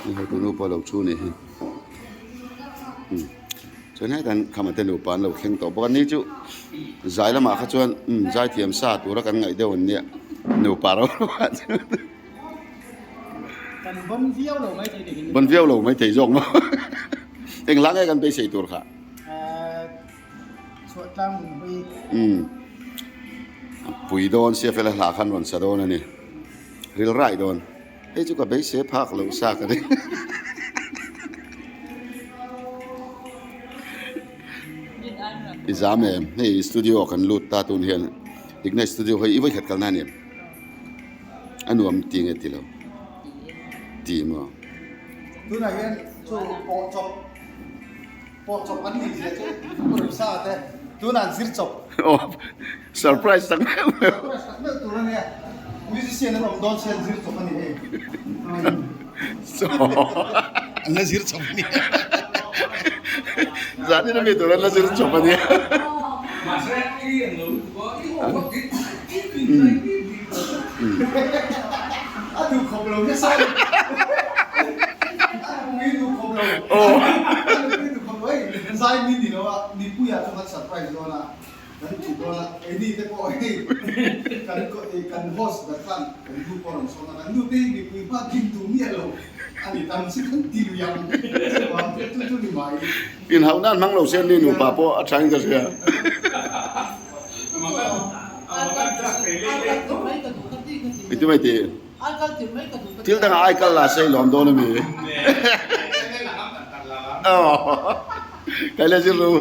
Hei hotu nu pawh a lo thu a nih hi umm chuan hetah hian khama te nupa an lo thleng tawh bawk a ni chu zai lamah kha chuan umm zaithiam sa tura kan ngaih deuh an nia nupa ro ro ah chuan Kan bon viau lo mai thei ni bon viau lo mai thei zawk maw eng hla nge kan beisei tur kha. Chhuah tlang min hui. Umm pui dawn sia fela hla khan rawn sa dawn a ni ril rai dawn. Hei chu ka beisei phak loh sa ka ring. I zam em? Hei studio ah kan lut ta tun hian Ignite studio hei i vawikhat kalna a ni em? A nuam ti nge ti lo? Ti maw? Tunah hian chu pawh chawp pawh chawp an nih zia chu pawisa te tunah an zir chawp. Aw surprise tak meuh meuh. Surprise tak meuh tur a nia. Musician an awm dawn sia an zir chawp a ni hei. An la zir chawp a ni. Zanin ami tur an la zir chawp a nia. A duh khawp lo nasa a ni. A nupui duh khawp lo. A nupui duh khawp lo hei zai mi ni lo a mipuiah chuan an surprise dawn a. Kan ti dawn a, keini te pawh hei kan kan host ber khan kan nu pawh a rawn sawm a, kan nu te hi mipui hma ding duh miah lo a ni, tam chu kan ti lui ang chuan chu chu ni mai. Inhauh nan hmang lo se ni nupa pawh a thain ka hria. Engtin mai ti? Thil dangah ai kal la se i lawm dawn a mi? Kai le zir ru.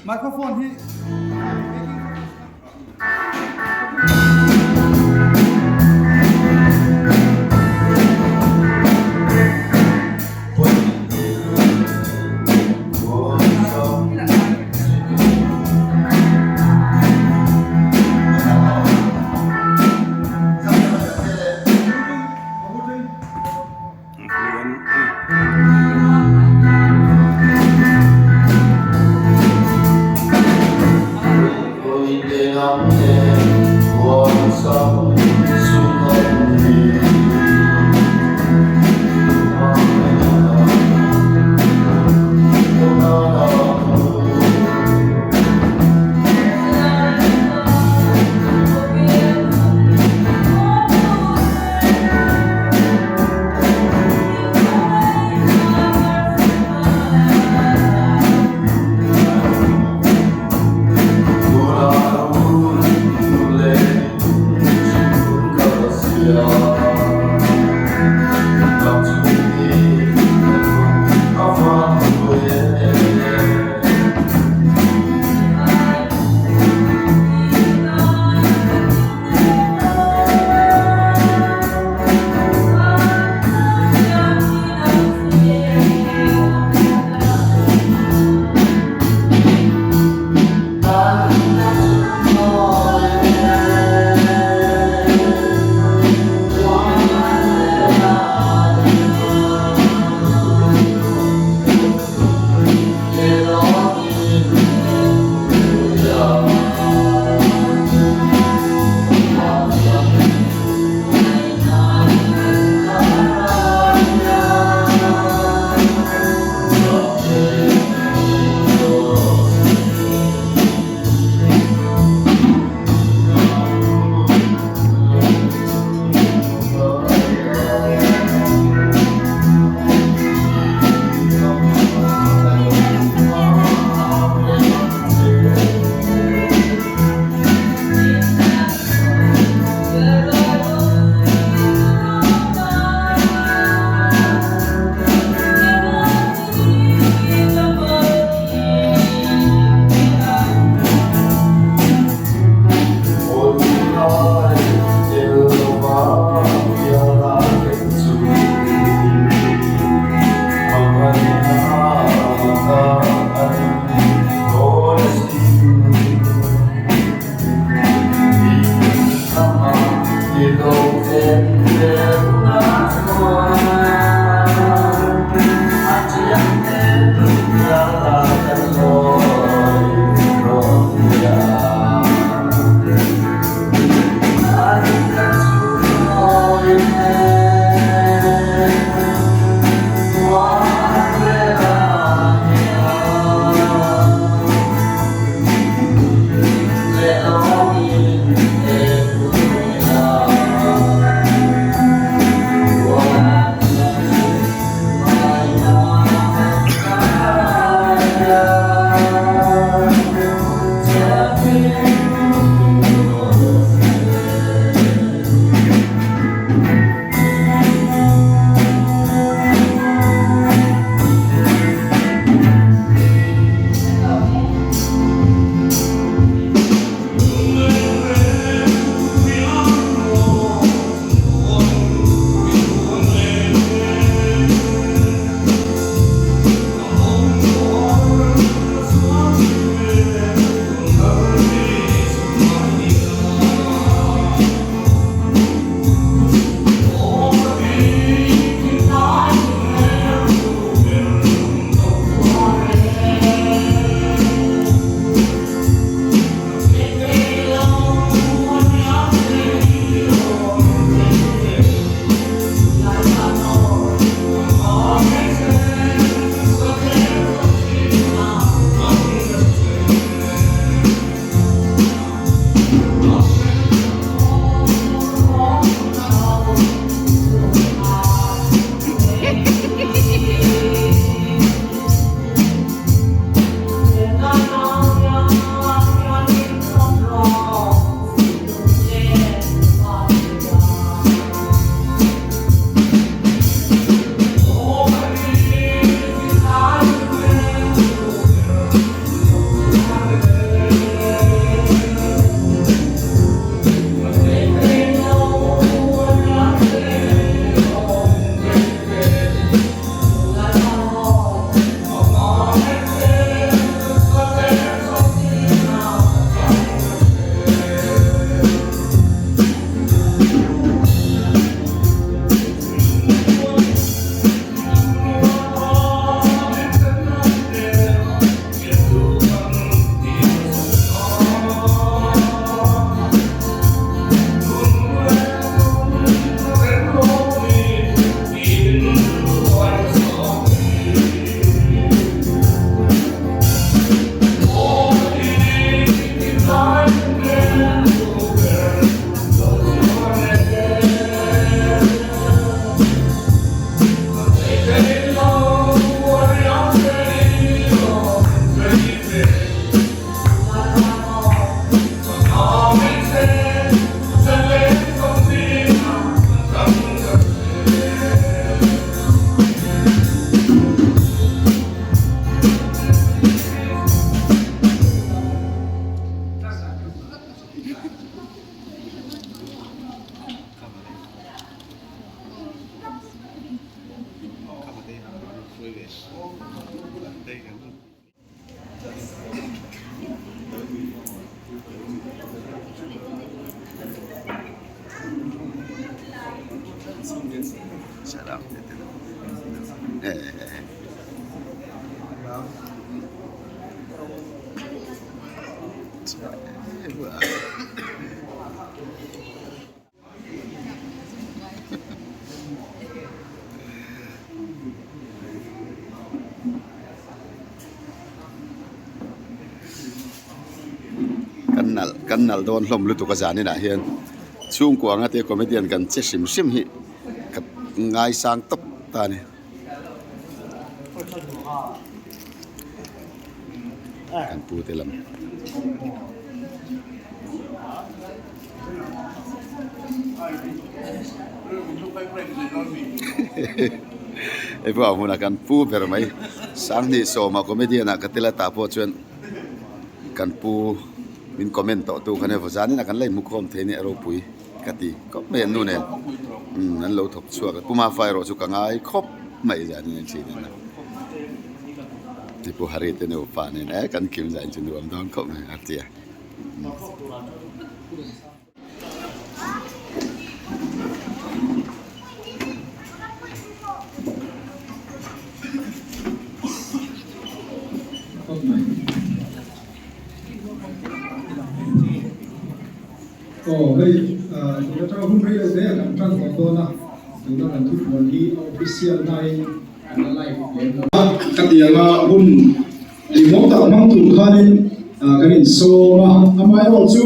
Microphone hi Kan nalh kan nalh dawn hlawm lutuk a zan inah hian chhungkua anga te comedian kan che hrim hrim hi ka ngaisang tawp ta a ni. Kan pu te lam. Hei pawh a hmunah kan pu ber mai Sanghnih sawma comedian ah ka tel a tah pawh chuan kan pu min comment tawh tu kha nia vaw zanin ah kan la inhmukhawm thei nia ropui ka ti khawp mai an nu nen umm an lo thawk chhuak a puma fa erawh chu ka ngai khawp mai zanin an thin a ni pu Hari te nupa nen e kan kim zah in chu nuam dawn khawp mai a ti a. Aw hei tun atanga hun rei lo te a kan tan tawh dawn a, tuna kan thupuan hi a official nain kan la live lem lo a. Ka ti anga hun Engmaw tak hmang tur khanin kan insawm a, amaherawh chu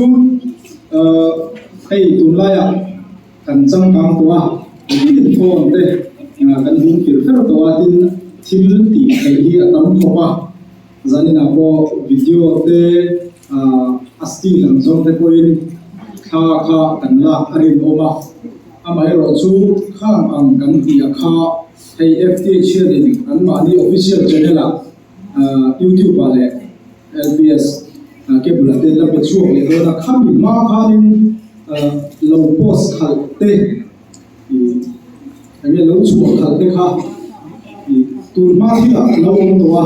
hei tunlaiah kan changkang tawh a, tin phone te kan hum fir fer tawh a, tin thil tih theih hi a tam khawp a, zaninah pawh video te a still ang zawng te pawhin thla kha kan lak a rinawm a, amaherawh chu khang ang kan tih ah kha hei FTH hianin anmahni official channel ah YouTube ah leh LPS cable ah te la pe chhuak leh dawn a, khami hma khanin lo post khalh te ih eng nge lo chhuah khalh te kha ih tun hma thilah lo awm tawh a,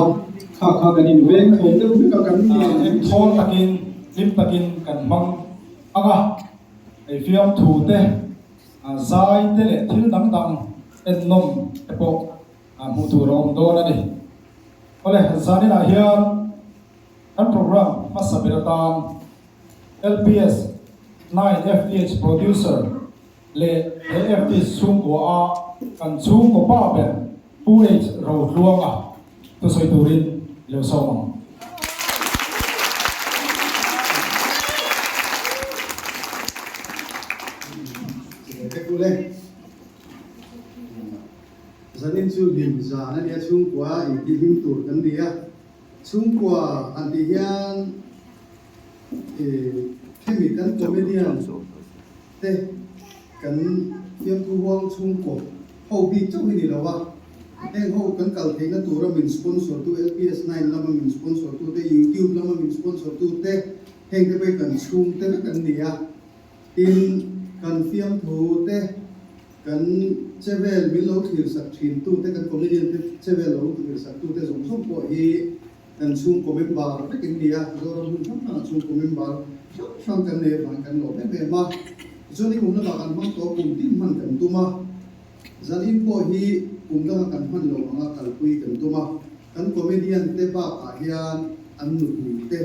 kha kha kan inveng thawn deuh vek a kan Thawn takin hlim takin kan hmang ang a, hei fiamthu te zai te leh thil dang dang ennawm te pawh hmuh tur a awm dawn a ni. Awle, zaninah hian kan program hmasa ber atan LPS 9 FTH Producer leh he FTH chhungkua a kan chhungkaw pa ber Pu H Rotluanga thusawi turin i lo sawm ang. Zanin chu hlim zan a nia, chhungkua inti hlim tur kan ni a. Chhungkua han tih hian ih khemi kan comedian te kan fiamthu huang chhungkaw ho bik chauh hi ni lo a, heng ho kan kal theihna tura min sponsor tu LPS nine lama min sponsor tu te, YouTube lama min sponsor tu te, heng te pawh hi kan chhungte vek an ni a. Tin, kan fiamthu te Kan chevel min lo thlir sak thin tute, kan comedian te chevel lo thlir sak tute zawng zawng pawh hi kan chhungkaw member vek in ni a, Zoram hmun hrang hrangah chhungkaw member hrang hrang kan nei avangin kan lawm em em a. Tichuan i kum lamah kan hmang tawh kum tin hman kan tum a, zanin pawh hi kum danga kan hman loh anga kalpui kan tum a, kan comedian te bakah hian an nupui te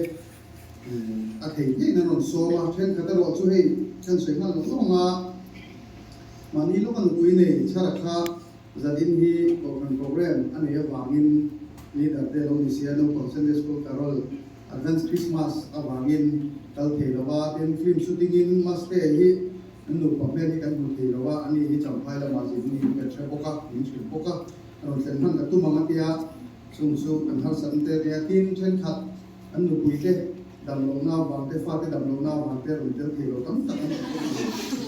a thei ngeiin an rawn sawm a, thenkhat erawh chu hei kan sawi nghal lo lawng a, mahni lawka nupui nei chhara kha zanin hi kohhran program a nei avangin leader te lo ni sia naupang Sunday School Carol Advance Christmas avangin kal thei lo a, tin film shooting in Maste hi an nupa hmel hi kan hmu thei lo a, ani hi Champhai lamah zin niin kan hre bawk a, min hrilh bawk a, rawn thlen hman ka tum ang a tia, chung chu kan harsat te nia, tin thenkhat An nupuite damlohna avang te, fate damlohna avang te rawn tel thei lo tam tak an awm bawk a ni.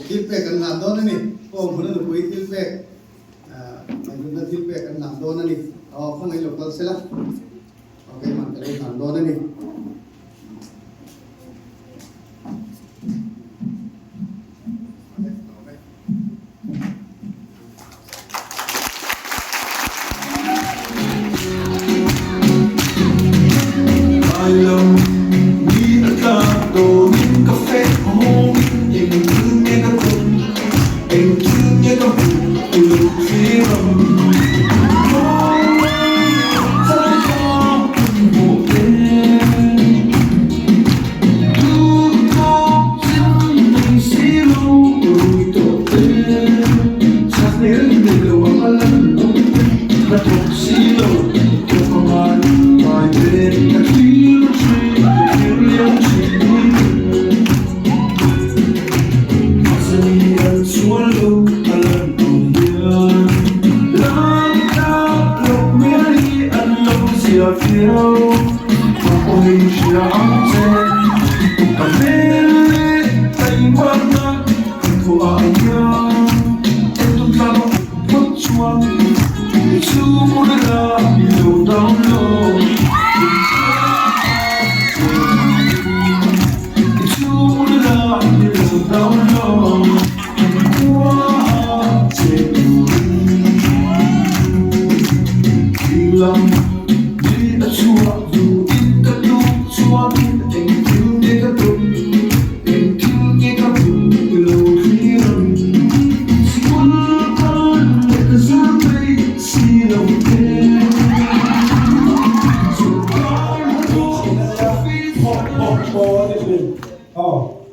Thil pek an hlan dawn a ni. Aw hmuna nupui thil pek, ngaihhutna thil pek an hlan dawn a ni. Aw khawngaih lo kal sela. Aw keimah ka lo hlan dawn a ni.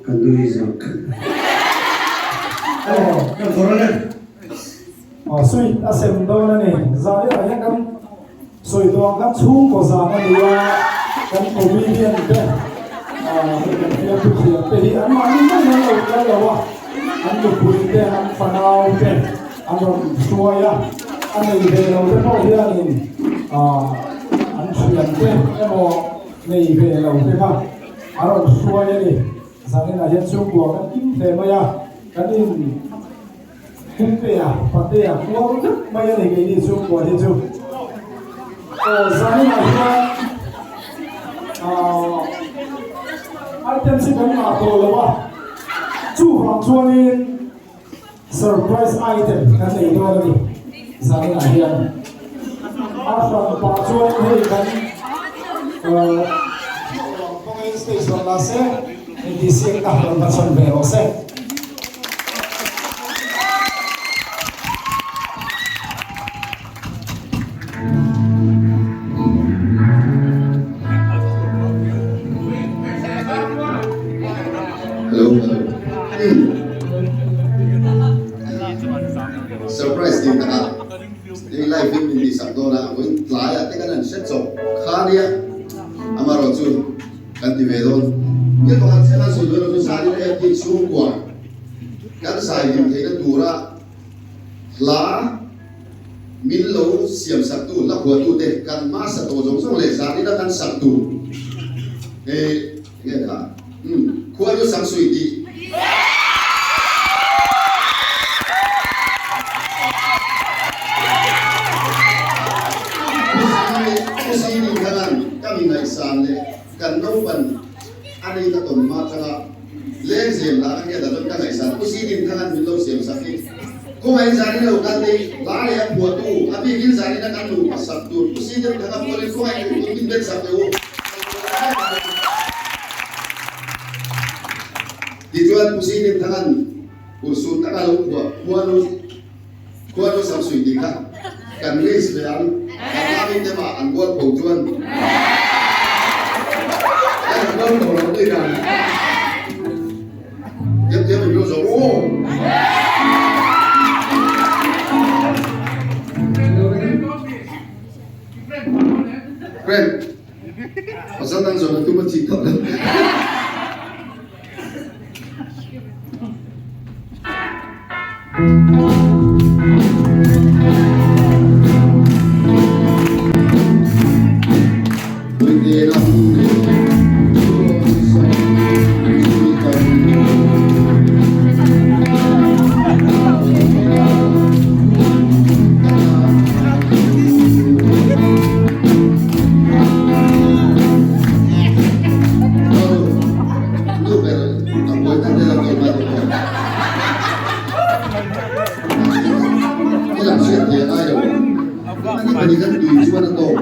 Ka nui zawk. Aw sweet a sem dawn a ni. Zan erawh hian kan sawi tawh ang kan chhungkaw zan a ni a, kan comedian te hei kan fiamthu thiam te hi an mahni mai an lo kal lo a, an nupui te an fanau te an rawn hruai a, a nei ve lo te pawh hianin an thian te emaw nei ve lo te kha a rawn hruai a ni. Zaninah hian chhungkua kan kim hle mai a, kan in Pumtea, Patea kual vek mai a ni keini chhungkua hi chu. Aw zaninah hian aah items hi kan ngah tawh lo a, chuvang chuanin surprise item kan nei dawn a ni zaninah hian. A hran pah chuan hei kan aah hmangin stage rawn la se, hei tihsiakna rawn hmachhawn ve rawh se. Hello hello Surprise ding tak a hei live in min tihsak dawn a vawiin tlaiah te kan han hre chawp kha nia amaherawhchu Kan ti ve dawn. Thil pakhat chiah kan sawi dawn lo chu zanin AFT chhungkua kan zai hlim theihna tura hla min lo siam saktu, hla phuahtute kan hma sa tawh zawng zawng leh zanina kan sak tur he nge kha umm khua chu sak sui tih. Pu Sini khanan ka mi ngaihsan leh kan naupan a nei ka tawn hma changa leng zem lah ka hriat ah chuan ka ngaihsan Pu Sinin khanan min lo siam sak hi khawngaih zanin lo kal te hla leh a phuahtu a bikin zanin a kan nupa sak tur Pu Sinin khanga pualin khawngaih duh tun min bet sak teh u. Tichuan Pu Sinin khanan Urhsun taka lo phuah khuanu khuanu samsui tih kha kan list ve ang, kan hmangin te mah an buat ko chuan kan buat ko lo tih dan tiap tiap in lo zo aw. Friend, pasal dang zawn a tum a chi tawh lo. Nu ber a buai tak zel a tawi mai tawh hian i lang hriat thei a ngai lo ani pahnih khan tui chuan a tawk.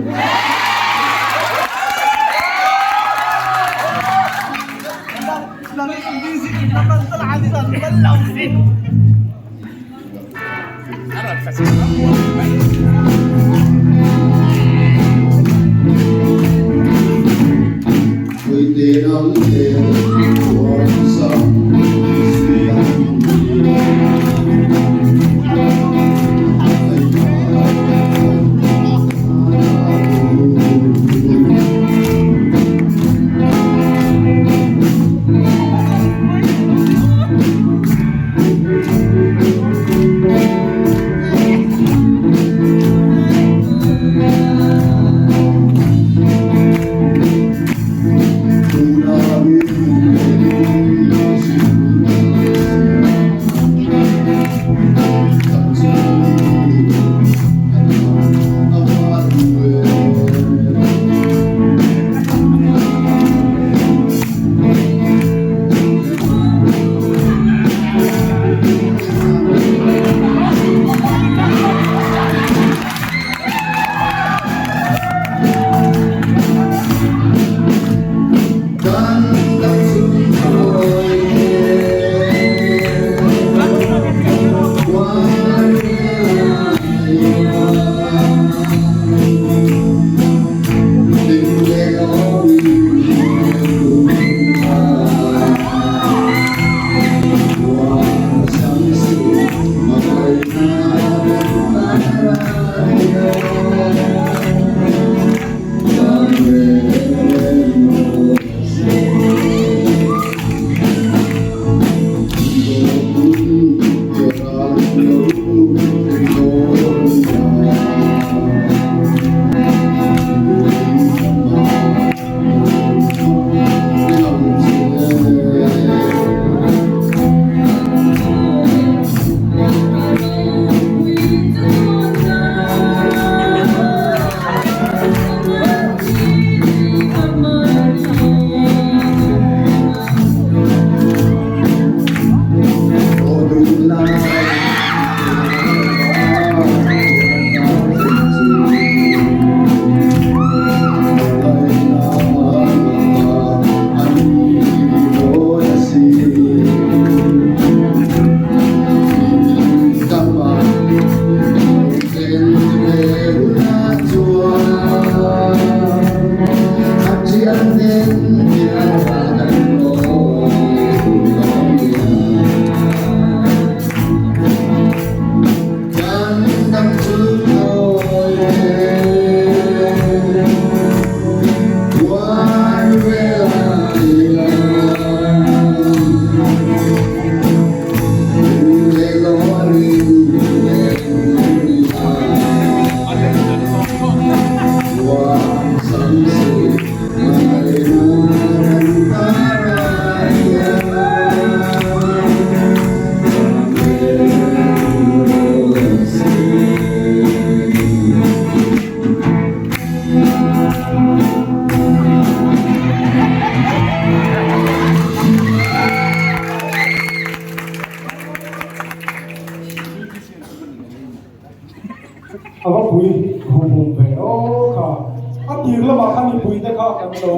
A va pui hum hum ve aw kha. A tir lamah khan mipui te kha kan lo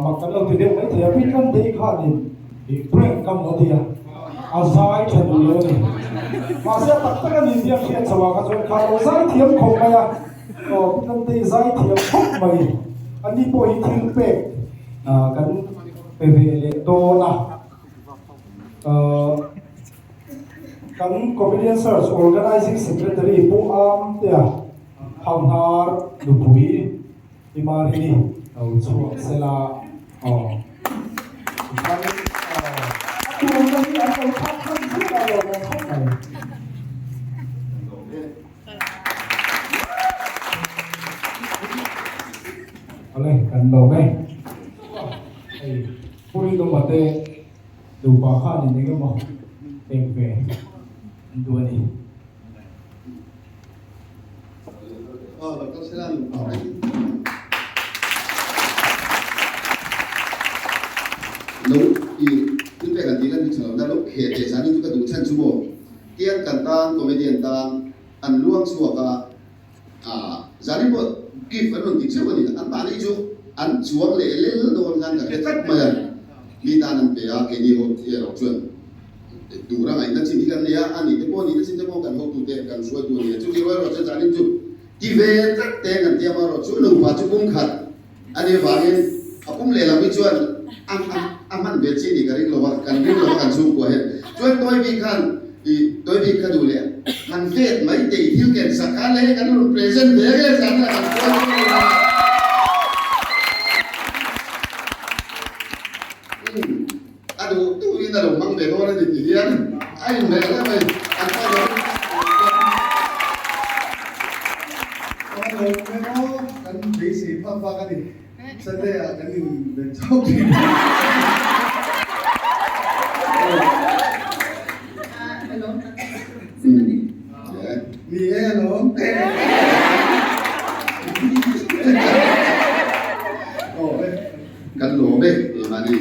mak kan lo ti deuh mai thei a, Pitlan te hi khanin prank ka maw ti a, a zai tha duh lo a ni. Mahse a tak tak a ni tih a hriat chho ah kha chuan kha lo zai thiam khawp mai a, aw Pitlan te hi zai thiam khawp mai. Ani pawh hi thil pek kan pe ve leh dawn a. Kan Comedian Search Organizing Secretary Pu Amtea Hauhnar Nupui Imarini lo chhuak sela aw. Tichuan a turna hi an lo thlak hman chiah a lo awm khawp mai. Awle kan lawm e. Hei Pu Rinawma te Nupa khanin eng emaw pek ve an duh a ni. Lo i thil pek an tih lan hi tha lo na lo kheh teh zan in chu ka duh chhan chu maw tiang kan tan comedian tan an luang chhuak a zan in pawh gift an rawn ti theuh a ni an mahni chu an chuang leh lel dawn khan ka hre tlat mai a. Mi tan an pe a, keini ho erawh chuan tur a ngaihna chin hi kan nei a, a nih te pawh a nihna chin te pawh kan hotute kan hruaitu a ni a, chuti rual erawh chuan zanin chu ti ve tlat te kan ti amaherawh chu nupa chu pum khat a nih avangin a pum lehlam hi chuan a a hman ve chi nih ka ring lo a, kan ring lo a kan chhungkua hian chuan tawi bik khan i tawi bik kha duh leh han vet mai te i thil ken sak kha le kan rawn present ve nge zan a kan kual dawn lo a. A duh duhin a lo hmang ve dawn a ni tih hian a inhmeh hle mai. An pa lo Ka lo hmeh aw, kan beisei phak bak a ni. Sunday ah kan inben chauh thin. Ni e alawm. Kan lawm e keimahni.